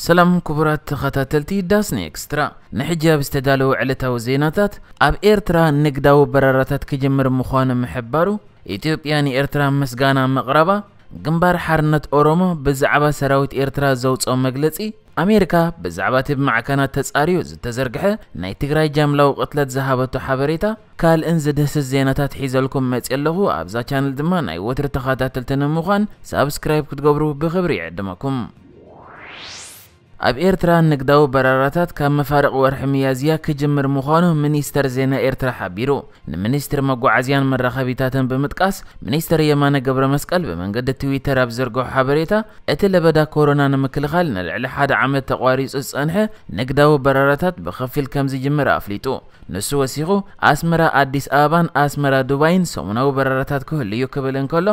ሰላም ክቡራት ተኸታተልቲ ዳስኒ ኤክስትራ፣ ንሕጂ ኣብ ዝተዳለወ ዕለታዊ ዜናታት፣ ኣብ ኤርትራ ንግዳዊ በረራታት ክጅምር ምዃኑ ምሕባሩ፣ ኢትዮጵያ ንኤርትራ ምስጋና ምቕራባ፣ ግንባር ሓርነት ኦሮሞ ብዛዕባ ሰራዊት ኤርትራ ዘውፅኦ መግለፂ፣ ኣሜሪካ ብዛዕባ እቲ ብማዕከናት ተጻርዩ ዝተዘርግሐ ናይ ትግራይ ጃምላዊ ቅትለት ዝሃበቶ ሓበሬታ፣ ካልእን ዝድህስስ ዜናታት ሒዘልኩም መፅእ ኣለኹ። ኣብዛ ቻነል ድማ ናይ ወትሪ ተኸታተልቲ ንምዃን ሳብስክራይብ ክትገብሩ ብኽብሪ ይዕድመኩም። ኣብ ኤርትራ ንግዳዊ በረራታት ካብ መፋርቕ ወርሒ ሚያዝያ ክጅምር ምዃኑ ሚኒስተር ዜና ኤርትራ ሓቢሩ። ንሚኒስትሪ መጓዓዝያን መራኸቢታትን ብምጥቃስ፣ ሚኒስተር የማነ ገብረ መስቀል ብመንገዲ ትዊተር ኣብ ዘርግሖ ሓበሬታ፣ እቲ ለበዳ ኮሮና ንምክልኻል ንልዕሊ ሓደ ዓመት ተቋሪጹ ዝጸንሐ ንግዳዊ በረራታት ብኸፊል ከም ዝጅምር ኣፍሊጡ። ንሱ ወሲኹ፣ ኣስመራ ኣዲስ ኣበባን ኣስመራ ዱባይን ሰሙናዊ በረራታት ክህሉ እዩ ክብል እንከሎ፣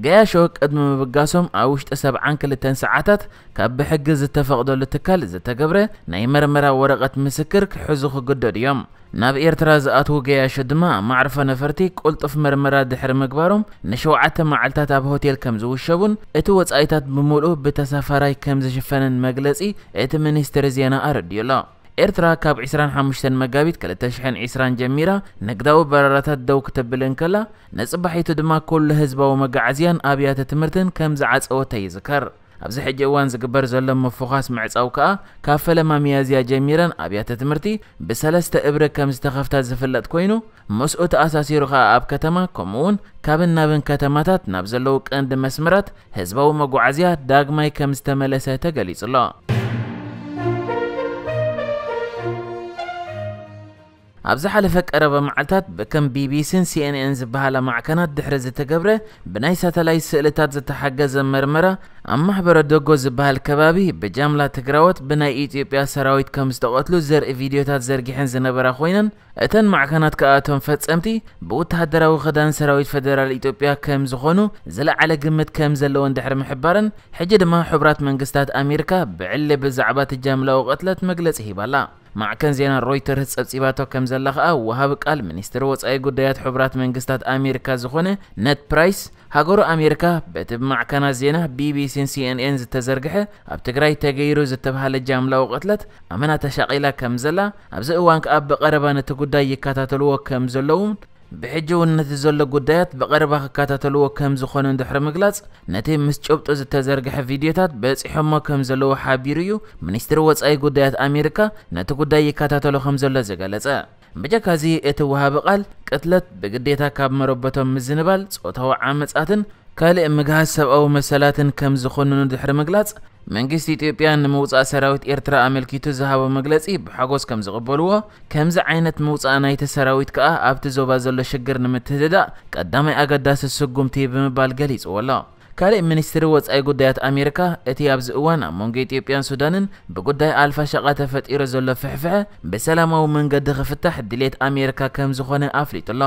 ገያሾ ቅድሚ ምብጋሶም ኣብ ውሽጢ ሰብዓን ክልተን ሰዓታት ካብ ብሕጊ ዝተፈቕደሉ ትካል ዝተገብረ ናይ መርመራ ወረቐት ምስክር ክሕዙ ክግደዱ እዮም። ናብ ኤርትራ ዝኣትዉ ገያሾ ድማ ኣብ ማዕርፎ ነፈርቲ ቅልጡፍ መርመራ ድሕሪ ምግባሮም ንሸውዓተ መዓልታት ኣብ ሆቴል ከም ዝውሸቡን እቲ ወጻኢታት ብምሉኡ ብተሳፋራይ ከም ዝሽፈንን መግለጺ እቲ ሚኒስትሪ ዜና ኣረዲኡ ኣሎ። ኤርትራ ካብ ዕስራን ሓሙሽተን መጋቢት ክልተ ሽሕን ዕስራን ጀሚራ ንግዳዊ በረራታት ደው ክተብል እንከላ፣ ንጽባሒቱ ድማ ኩሉ ህዝባዊ መጋዓዝያን ኣብያተ ትምህርትን ከም ዝዓጸወቶ ይዝከር። ኣብዚ ሕጂ እዋን ዝግበር ዘሎ ምፍዃስ ምዕጻው ከኣ፣ ካብ ፈለማ ሚያዝያ ጀሚረን ኣብያተ ትምህርቲ ብሰለስተ እብሪ ከም ዝተኸፍታ ዝፍለጥ ኮይኑ፣ ምስኡ ተኣሳሲሩ ከኣ ኣብ ከተማ፣ ከምኡ'ውን ካብን ናብን ከተማታት ናብ ዘለዉ ቀንዲ መስመራት ህዝባዊ መጓዓዝያ ዳግማይ ከም ዝተመለሰ ተገሊጹ ኣሎ። ኣብ ዝሓለፈ ቀረባ መዓልታት ብከም ቢቢሲን ሲኤንኤን ዝበሃላ ማዕከናት ድሕሪ ዝተገብረ ብናይ ሳተላይት ስእልታት ዝተሓገዘ መርመራ፣ ኣብ ማሕበረ ደጎ ዝበሃል ከባቢ ብጃምላ ትግራዎት ብናይ ኢትዮጵያ ሰራዊት ከም ዝተቐትሉ ዘርኢ ቪድዮታት ዘርጊሐን ዝነበራ ኮይነን፣ እተን ማዕከናት ከኣ እቶም ፈጸምቲ ብወተሃደራዊ ክዳን ሰራዊት ፈደራል ኢትዮጵያ ከም ዝኾኑ ዝለዓለ ግምት ከም ዘለወን ድሕሪ ምሕባረን፣ ሕጂ ድማ ሕቡራት መንግስታት ኣሜሪካ ብዕሊ ብዛዕባ እቲ ጃምላዊ ቅትለት መግለጺ ሂባላ። ማዕከን ዜና ሮይተርስ ጸብጺባቶ ከም ዘላ ከኣ፣ ወሃቢ ቃል ሚኒስትሪ ወጻኢ ጉዳያት ሕቡራት መንግስታት ኣሜሪካ ዝኾነ ነድ ፕራይስ፣ ሃገሩ ኣሜሪካ በቲ ብማዕከናት ዜና ቢቢሲን ሲኤንኤን ዝተዘርግሐ ኣብ ትግራይ ተገይሩ ዝተባህለ ጃምላዊ ቅትለት ኣመና ተሻቒላ ከም ዘላ፣ ኣብዚ እዋን ከኣ ብቐረባ ነቲ ጉዳይ ይከታተልዎ ከም ዘለውን፣ ብሕጂ እውን ነቲ ዘሎ ጉዳያት ብቐረባ ክከታተልዎ ከም ዝኾኑን ድሕሪ ምግላጽ፣ ነቲ ምስ ጭብጡ ዝተዘርግሐ ቪድዮታት በጺሖሞ ከም ዘለዉ ሓቢሩ እዩ ሚኒስትሪ ወጻኢ ጉዳያት ኣሜሪካ ነቲ ጉዳይ ይከታተሎ ከም ዘሎ ዝገለጸ። ብጀካዚ እቲ ወሃቢ ቃል፣ ቅትለት፣ ብግዴታ ካብ መረበቶም ምዝንባል፣ ጾታዊ ዓመጻትን ካልእ ምግሃስ ሰብኣዊ መሰላትን ከም ዝኾንኑ ድሕሪ ምግላጽ፣ መንግስቲ ኢትዮጵያ ንምውጻእ ሰራዊት ኤርትራ ኣመልኪቱ ዝሃቦ መግለጺ ብሓጎስ ከም ዝቕበልዎ፣ ከምዚ ዓይነት ምውጻእ ናይቲ ሰራዊት ከኣ ኣብቲ ዞባ ዘሎ ሽግር ንምትህድዳእ ቀዳማይ ኣገዳሲ ስጉምቲ ብምባል ገሊጽዎ ኣሎ። ካልእ ሚኒስትሪ ወጻኢ ጉዳያት ኣሜሪካ፣ እቲ ኣብዚ እዋን ኣብ መንጎ ኢትዮጵያን ሱዳንን ብጉዳይ ኣልፋሸቃ ተፈጢሩ ዘሎ ፍሕፍሐ ብሰላማዊ መንገዲ ክፍታሕ ድሌት ኣሜሪካ ከም ዝኾነ ኣፍሊጡ ኣሎ።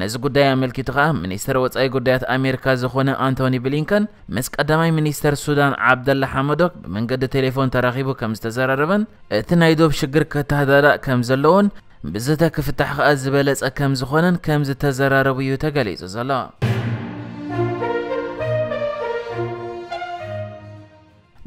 ነዚ ጉዳይ ኣመልኪቱ ከኣ ሚኒስተር ወጻኢ ጉዳያት ኣሜሪካ ዝኾነ ኣንቶኒ ብሊንከን ምስ ቀዳማይ ሚኒስተር ሱዳን ዓብደላ ሓመዶክ ብመንገዲ ቴሌፎን ተራኺቡ ከም ዝተዘራረበን እቲ ናይ ዶብ ሽግር ከተሃዳዳእ ከም ዘለዎን ብዝተ ክፍታሕ ከኣ ዝበለጸ ከም ዝኾነን ከም ዝተዘራረቡ እዩ ተገሊጹ ዘሎ።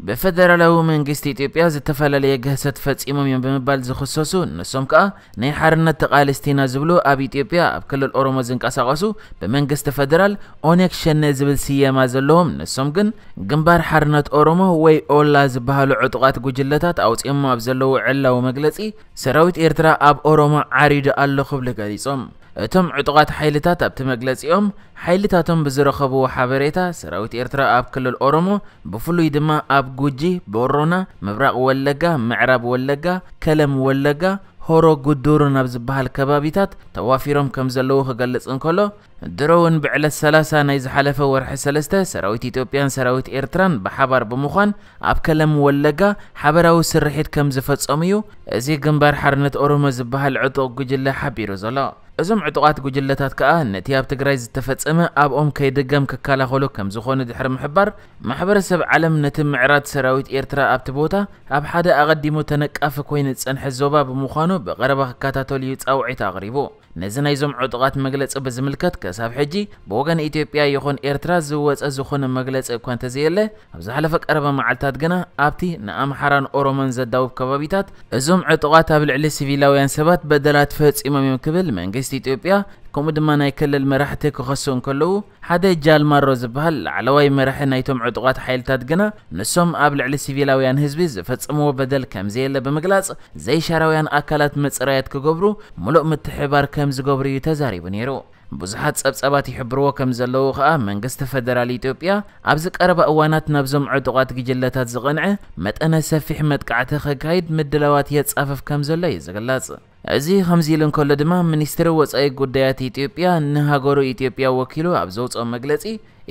ብፈደራላዊ መንግስቲ ኢትዮጵያ ዝተፈላለየ ግህሰት ፈጺሞም እዮም ብምባል ዝኽሰሱ፣ ንሶም ከኣ ናይ ሓርነት ተቓለስቲ ኢና ዝብሉ ኣብ ኢትዮጵያ ኣብ ክልል ኦሮሞ ዝንቀሳቐሱ ብመንግስቲ ፈደራል ኦነግ ሸኔ ዝብል ስየማ ዘለዎም፣ ንሶም ግን ግንባር ሓርነት ኦሮሞ ወይ ኦላ ዝበሃሉ ዕጡቓት ጉጅለታት ኣውጺኦሞ ኣብ ዘለዉ ዕላዊ መግለጺ፣ ሰራዊት ኤርትራ ኣብ ኦሮሞ ዓሪዱ ኣሎ ክብሉ ገሊጾም። እቶም ዕጡቓት ሓይልታት ኣብቲ መግለጺኦም፣ ሓይልታቶም ብዝረኸብዎ ሓበሬታ፣ ሰራዊት ኤርትራ ኣብ ክልል ኦሮሞ፣ ብፍሉይ ድማ ኣብ ጉጂ፣ ቦሮና፣ ምብራቕ ወለጋ፣ ምዕራብ ወለጋ፣ ከለም ወለጋ፣ ሆሮ ጉዱሩ ናብ ዝበሃል ከባቢታት ተዋፊሮም ከም ዘለዉ ክገልጽ እንከሎ፣ ድሮ እውን ብዕለት ሰላሳ ናይ ዝሓለፈ ወርሒ ሰለስተ፣ ሰራዊት ኢትዮጵያን ሰራዊት ኤርትራን ብሓባር ብምዃን ኣብ ከለም ወለጋ ሓበራዊ ስርሒት ከም ዝፈጸሙ እዩ እዚ ግንባር ሓርነት ኦሮሞ ዝበሃል ዕጡቕ ጉጅለ ሓቢሩ ዘሎ። እዞም ዕጡቓት ጉጅለታት ከኣ ነቲ ኣብ ትግራይ ዝተፈጸመ ኣብኦም ከይድገም ክከላኸሉ ከም ዝኾኑ ድሕሪ ምሕባር፣ ማሕበረሰብ ዓለም ነቲ ምዕራድ ሰራዊት ኤርትራ ኣብቲ ቦታ ኣብ ሓደ ኣቐዲሙ ተነቃፊ ኮይኑ ዝጸንሐ ዞባ ብምዃኑ ብቐረባ ክከታተሉ እዩ ጻውዒት ኣቕሪቡ። ነዚ ናይዞም ዕጡቓት መግለጺ ብዝምልከት፣ ክሳብ ሕጂ ብወገን ኢትዮጵያ ይኹን ኤርትራ ዝወጸ ዝኾነ መግለጺ እኳ እንተዘየለ፣ ኣብ ዝሓለፈ ቀረባ መዓልታት ግና ኣብቲ ንኣምሓራን ኦሮሞን ዘዳውብ ከባቢታት እዞም ዕጡቓት ኣብ ልዕሊ ሲቪላውያን ሰባት በደላት ፈጺሞም እዮም ክብል መንግስቲ ኢትዮጵያ፣ ከምኡ ድማ ናይ ክልል መራሕቲ ክኸሱ እንከለዉ፣ ሓደ ጃልማሮ ዝበሃል ላዕለዋይ መራሒ ናይቶም ዕጡቓት ሓይልታት ግና፣ ንሶም ኣብ ልዕሊ ሲቪላውያን ህዝቢ ዝፈጸምዎ በደል ከምዘየለ ብምግላጽ፣ ዘይሻራውያን ኣካላት ምጽራያት ክገብሩ ምሉእ ምትሕብባር ከም ዝገብሩ እዩ ተዛሪቡ ነይሩ። ብዙሓት ጸብጻባት ይሕብርዎ ከም ዘለዉ ከኣ፣ መንግስቲ ፈደራል ኢትዮጵያ ኣብዚ ቀረባ እዋናት ናብዞም ዕጡቓት ግጅለታት ዝቐንዐ መጠነ ሰፊሕ መጥቃዕቲ ከካይድ ምድላዋት የጻፍፍ ከም ዘሎ እዩ ዝግለጽ። እዚ ከምዚ ኢሉ እንከሎ ድማ፣ ሚኒስትሪ ወጻኢ ጉዳያት ኢትዮጵያ ንሃገሩ ኢትዮጵያ ወኪሉ ኣብ ዘውጽኦ መግለጺ፣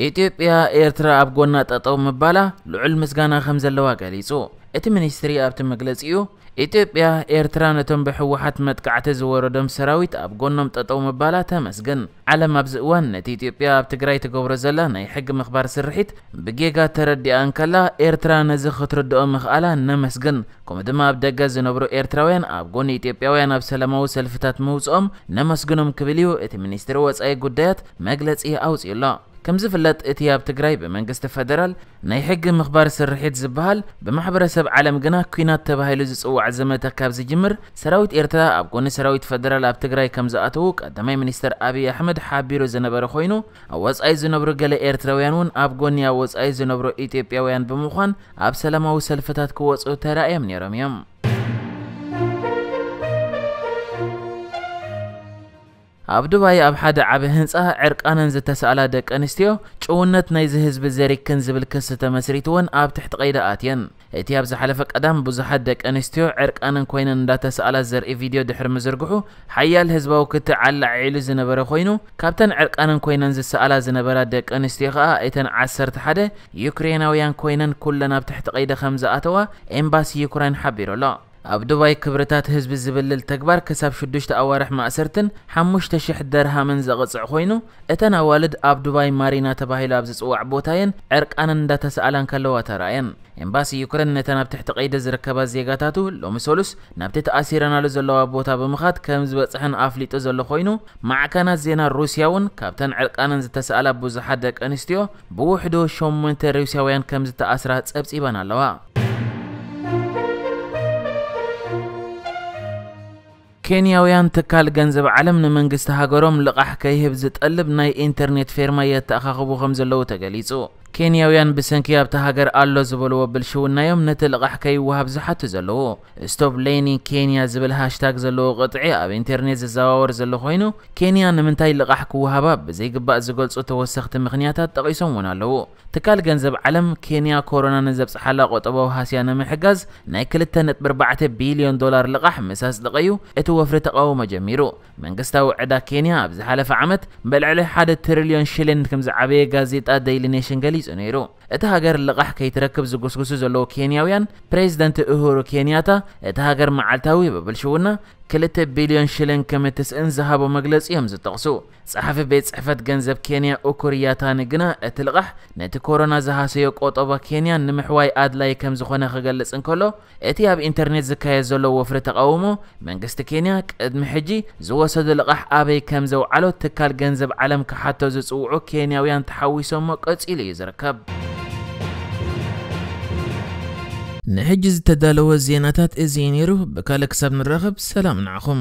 ኢትዮጵያ ኤርትራ ኣብ ጎና ጠጠው ምባላ ልዑል ምስጋና ከም ዘለዋ ገሊጹ። እቲ ሚኒስትሪ ኣብቲ መግለጺኡ፣ ኢትዮጵያ ኤርትራ ነቶም ብህወሓት መጥቃዕቲ ዝወረዶም ሰራዊት ኣብ ጎኖም ጠጠው ምባላ ተመስግን። ዓለም ኣብዚ እዋን ነቲ ኢትዮጵያ ኣብ ትግራይ ትገብሮ ዘላ ናይ ሕጊ ምኽባር ስርሒት ብጌጋ ተረዲኣ እንከላ፣ ኤርትራ ነዚ ክትርድኦ ምኽኣላ ነመስግን። ከምኡ ድማ ኣብ ደገ ዝነብሩ ኤርትራውያን ኣብ ጎኒ ኢትዮጵያውያን ኣብ ሰላማዊ ሰልፍታት ምውጽኦም ነመስግኖም ክብል እዩ እቲ ሚኒስትሪ ወጻኢ ጉዳያት መግለጺ ኣውጺኡ ኣሎ። ከም ዝፍለጥ፣ እቲ ኣብ ትግራይ ብመንግስቲ ፈደራል ናይ ሕጊ ምኽባር ስርሒት ዝበሃል፣ ብማሕበረሰብ ዓለም ግና ኲናት ተባሂሉ ዝጽዋዕ ዘመተ ካብ ዝጅምር፣ ሰራዊት ኤርትራ ኣብ ጎኒ ሰራዊት ፈደራል ኣብ ትግራይ ከም ዝኣተዉ ቀዳማይ ሚኒስትር ኣብይ ኣሕመድ ሓቢሩ ዝነበረ ኮይኑ፣ ኣብ ወጻኢ ዝነብሩ ገለ ኤርትራውያን እውን ኣብ ጎኒ ኣብ ወጻኢ ዝነብሩ ኢትዮጵያውያን ብምዃን ኣብ ሰላማዊ ሰልፍታት ክወጹ ተራእዮም ነይሮም እዮም። ኣብ ዱባይ ኣብ ሓደ ዓቢ ህንጻ ዕርቃነን ዝተሳእላ ደቂ ኣንስትዮ፣ ጭውነት ናይዚ ህዝቢ ዘሪክን ዝብል ክሲ ተመስሪትወን ኣብ ትሕቲ ቀይዲ ኣትየን። እቲ ኣብ ዝሓለፈ ቀዳም ብዙሓት ደቂ ኣንስትዮ ዕርቃነን ኮይነን እንዳተሳእላ ዘርኢ ቪድዮ ድሕሪ ምዝርግሑ፣ ሓያል ህዝባዊ ክትዕ ኣላዒሉ ዝነበረ ኮይኑ፣ ካብተን ዕርቃነን ኮይነን ዝሰኣላ ዝነበራ ደቂ ኣንስትዮ ከኣ እተን ዓሰርተ ሓደ ዩክሬናውያን ኮይነን ኩለን ኣብ ትሕቲ ቀይዲ ከም ዝኣተዋ ኤምባሲ ዩክራይን ሓቢሩ ኣሎ። ኣብ ዱባይ ክብርታት ህዝቢ ዝብልል ተግባር ክሳብ ሽዱሽተ ኣዋርሕ ማእሰርትን ሓሙሽተ ሽሕ ደርሃምን ዘቕጽዕ ኮይኑ፣ እተን ኣዋልድ ኣብ ዱባይ ማሪና ተባሂሉ ኣብ ዝጽዋዕ ቦታ እየን ዕርቃነን እንዳተሳእላ እንከለዋ ተራእየን። ኤምባሲ ዩክሬን ነተን ኣብ ትሕቲ ቀይዲ ዝርከባ ዜጋታቱ ሎሚ ሰሉስ ናብቲ ተኣሲረናሉ ዘለዋ ቦታ ብምኻድ ከም ዝበጽሐን ኣፍሊጡ ዘሎ ኮይኑ፣ ማዕከናት ዜና ሩስያ እውን ካብተን ዕርቃነን ዝተሳእላ ብዙሓት ደቂ ኣንስትዮ ብውሕዱ ሸሞንተ ሩስያውያን ከም ዝተኣስራ ጸብጺበን ኣለዋ። ኬንያውያን ትካል ገንዘብ ዓለም ንመንግስቲ ሃገሮም ልቓሕ ከይህብ ዝጠልብ ናይ ኢንተርኔት ፌርማ የተኣኻኽቡ ከም ዘለዉ ተገሊጹ። ኬንያውያን ብሰንኪ ኣብታ ሃገር ኣሎ ዝበልዎ ብልሽውናዮም ነቲ ልቓሕ ከይወሃብ ዝሓቱ ዘለዉ። ስቶፕ ሌኒንግ ኬንያ ዝብል ሃሽታግ ዘለዎ ቅጥዒ ኣብ ኢንተርኔት ዝዘዋወር ዘሎ ኮይኑ፣ ኬንያ ንምንታይ ልቓሕ ክወሃባ ብዘይግባእ ዝገልጹ ተወሰኽቲ ምኽንያታት ጠቒሶም እውን ኣለዉ። ትካል ገንዘብ ዓለም፣ ኬንያ ኮሮና ንዘብጽሓላ ቆጠባዊ ሃስያ ንምሕጋዝ ናይ ክልተ ነጥቢ ኣርባዕተ ቢልዮን ዶላር ልቓሕ ምስ ኣጽደቐዩ፣ እቲ ወፍሪ ተቓውሞ ጀሚሩ። መንግስታዊ ዕዳ ኬንያ ኣብ ዝሓለፈ ዓመት ብልዕሊ ሓደ ትሪልዮን ሽሊን ከም ዝዓበየ ጋዜጣ ዴይሊ ኔሽን ገሊጹ ነይሩ። እቲ ሃገር ልቓሕ ከይትረክብ ዝጉስጉሱ ዘለዉ ኬንያውያን፣ ፕሬዚደንት ኡሁሩ ኬንያታ እቲ ሃገር መዓልታዊ ብብልሽውና ክልተ ቢልዮን ሽሊን ከም እትስእን ዝሃቦ መግለጺ እዮም ዝጠቕሱ። ጸሓፊ ቤት ጽሕፈት ገንዘብ ኬንያ ኡኩር ያታኒ ግና፣ እቲ ልቓሕ ነቲ ኮሮና ዝሃሰዮ ቆጠባ ኬንያ ንምሕዋይ ኣድላይ ከም ዝኾነ ክገልጽ እንከሎ፣ እቲ ኣብ ኢንተርኔት ዝካየድ ዘሎ ወፍሪ ተቓውሞ፣ መንግስቲ ኬንያ ቅድሚ ሕጂ ዝወሰዶ ልቓሕ ኣበይ ከም ዘውዓሎ ትካል ገንዘብ ዓለም ክሓቶ ዝጽውዑ ኬንያውያን ተሓዊሶሞ ቀጺሉ እዩ ዝርከብ። ንሕጂ ዝተዳለወ ዜናታት እዚ እዩ ነይሩ። ብካልእ ክሳብ ንራኸብ፣ ሰላም ንዓኹም።